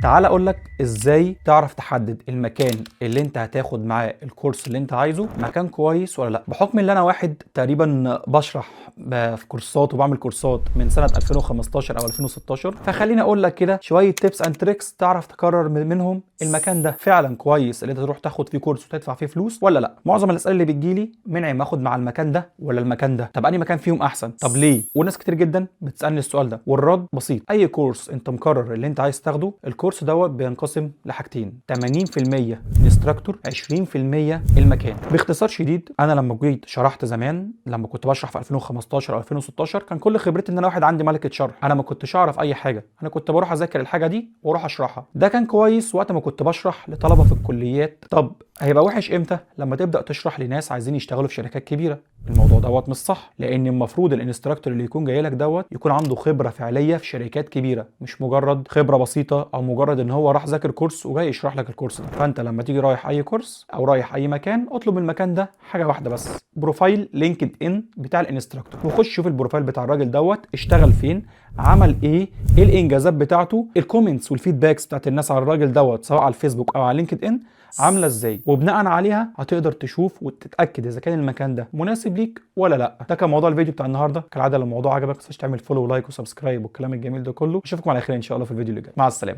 تعال اقول لك ازاي تعرف تحدد المكان اللي انت هتاخد معاه الكورس اللي انت عايزه مكان كويس ولا لا. بحكم ان انا واحد تقريبا بشرح في كورسات وبعمل كورسات من سنة 2015 او 2016، فخليني اقول لك كده شوية tips and tricks تعرف تقرر منهم المكان ده فعلا كويس اللي انت تروح تاخد فيه كورس وتدفع فيه فلوس ولا لا. معظم الاسئلة اللي بتجيلي: منعم، اخد مع المكان ده ولا المكان ده؟ طب انهي مكان فيهم احسن؟ طب ليه؟ وناس كتير جدا بتسالني السؤال ده، والرد بسيط. اي كورس انت مقرر اللي انت عايز تاخده، الكورس دوت بينقسم لحاجتين: 80% instructor، 20% المكان. باختصار شديد، انا لما جيت شرحت زمان، لما كنت بشرح في 2015 او 2016، كان كل خبرتي ان انا واحد عندي ملكه شرح. انا ما كنتش اعرف اي حاجه، انا كنت بروح اذاكر الحاجة دي واروح اشرحها. ده كان كويس وقت ما كنت بشرح لطلبه في الكليات. طب هيبقى وحش امتى؟ لما تبدا تشرح لناس عايزين يشتغلوا في شركات كبيره. الموضوع دوت مش صح، لان المفروض ال instructor اللي يكون جاي لك دوت يكون عنده خبره فعليه في شركات كبيره، مش مجرد خبره بسيطة او مجرد ان هو راح ذاكر كورس وجاي يشرح لك الكورس ده. فانت لما تيجي رايح اي كورس او رايح اي مكان، اطلب من المكان ده حاجة واحدة بس: profile LinkedIn بتاع ال instructor، وخش شوف ال profile بتاع الراجل دوت، اشتغل فين، عمل ايه، ايه الانجازات بتاعته، ال comments وال feedbacks بتاعت الناس على الراجل دوت سواء على الفيسبوك او على LinkedIn عامله ازاي، وبناء عليها هتقدر تشوف وتتاكد اذا كان المكان ده مناسب ليك ولا لا. ده كان موضوع الفيديو بتاع النهارده. كالعادة لو الموضوع عجبك ما تنساش تعمل follow و like و subscribe والكلام الجميل ده كله. اشوفكم على خير ان شاء الله في الفيديو اللي جاي. مع السلامه.